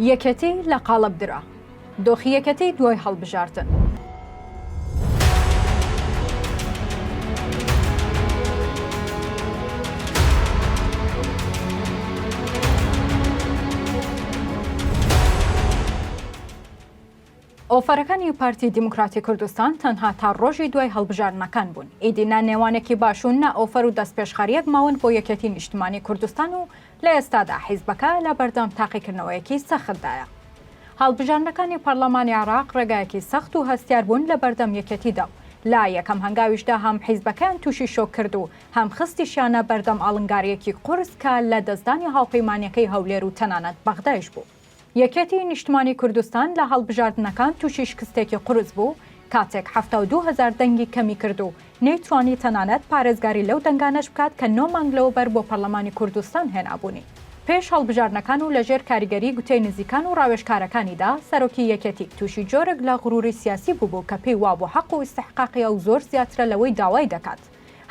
یەکێتی لە قاڵب درا. دۆخی یەکێتی دوای هەڵبژاردن. ئۆفەرەکانی پارتی دیموکراتی کوردستان تەنها تا ڕۆژی دوای هەڵبژاردنەکان بوون، ئیدی نە نێوانێکی باش و نە ئۆفەر و دەستپێشخەرییەک ماون بۆ یەکێتی نیشتمانی کوردستان و لە ئێستادا حیزبەکە لە بەردەم تاقیکردنەوەیەکی سەختدایە. هەڵبژاردنەکانی پەڕلەمانی عێراق ڕێگایەکی سەخت و هەستیار بوون لە بەردەم یەکێتیدا و لە یەکەم هەنگاویشدا هەم حیزبەکەیان تووشی شۆک کرد و هەم خستیشیانە بەردەم ئاڵنگارییەکی قورس کە لە دەستدانی هاوپەیمانییەکەی هەولێر و تەنانەت بەغدایش بوو. یەکێتی نیشتمانی کوردستان لە هەڵبژاردنەکان تووشی شکستێکی قورس بوو، کاتێک 72 هەزار دەنگی کەمی کرد و نەیتوانی تەنانەت پارێزگاری لەو دەنگانەش بکات کە نۆ مانگ لەوەبەر بۆ پەرلەمانی کوردستان هێنابوونی. پێش هەڵبژاردنەکان و لەژێر کاریگەری گوتەی نزیکان و ڕاوێژکارەکانیدا، سەرۆکی یەکێتی تووشی جۆرێک لە غروری سیاسی بووبوو کە پێی وابوو حەق و ئیستحقاقی ئەو زۆر زیاترە لەوەی داوای دەکات.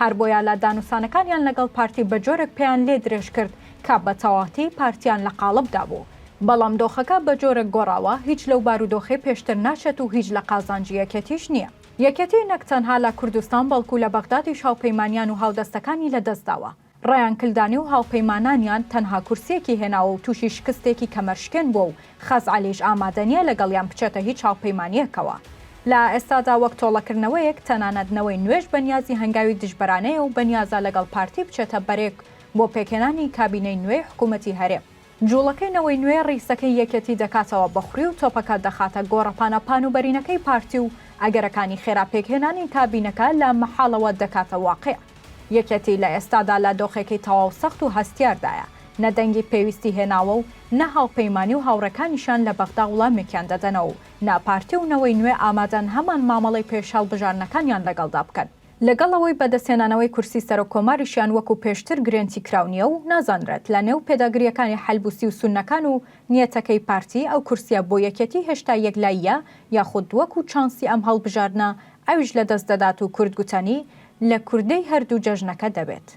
هەر بۆیە لە دانوسانەکانیان لەگەڵ پارتی بە جۆرێک پێیان لێ درێژ کرد کە بە تەواوەتی پارتیان لە قاڵب دابوو. بەڵام دۆخەکە بە جۆرێک گۆڕاوە هیچ لەو بارودۆخەی پێشتر ناچێت و هیچ لە قازانجی یەکێتیش نییە. یەکێتی نەک تەنها لە کوردستان بەڵکو لە بەغدادیش هاوپەیمانیان و هاودەستەکانی لە دەست داوە. ڕەیان کلدانی و هاوپەیمانانیان تەنها کورسییەکی هێناوە و تووشی شکستێکی کەمەرشکێن بووە و خەزعەلیش ئامادە نییە لەگەڵیان بچێتە هیچ هاوپەیمانییەکەوە. لە ئێستادا وەک تۆڵەکردنەوەیەک، تەنانەت نەوەی نوێش بەنیازی هەنگاوی دژبەرانەیە و بەنیازە لەگەڵ پارتی بچێتە بەرێک بۆ پێکهێنانی کابینەی نوێی حکوومەتی هەرێم. جوڵەکەی نەوەی نوێ ڕیسەکەی یەکێتی دەکاتەوە بە خوری و تۆپەکە دەخاتە گۆڕەپانە پانوبەرینەکەی پارتی و ئەگەرەکانی خێرا پێکهێنانی کابینەکە لە مەحاڵەوە دەکاتە واقیع. یەکێتی لە ئێستادا لە دۆخێکی تەواو سەخت و هەستیاردایە، نە دەنگی پێویستی هێناوە و نە هاوپەیمانی و هاوڕێکانیشیان لە بەغدا وڵامێکیان دەدەنەوە و نە پارتی و نەوەی نوێ ئامادەن هەمان مامەڵەی پێش هەڵبژاردنەکانیان لەگەڵدا بکەن. لەگەڵ ئەوەی بەدەستهێنانەوەی کورسی سەرۆک کۆماریشیان وەکو پێشتر گرێنتی کراو نییە و نازانرێت لە نێو پێداگرییەکانی حەلبوسی و سوننەکان و نیەتەکەی پارتی ئەو کورسیە بۆ یەکێتی هێشتا یەکلاییە یاخود وەکو چانسی ئەم هەڵبژاردنە ئەویش لەدەست دەدات و کورد گوتەنی لە کوردەی هەردوو جەژنەکە دەبێت.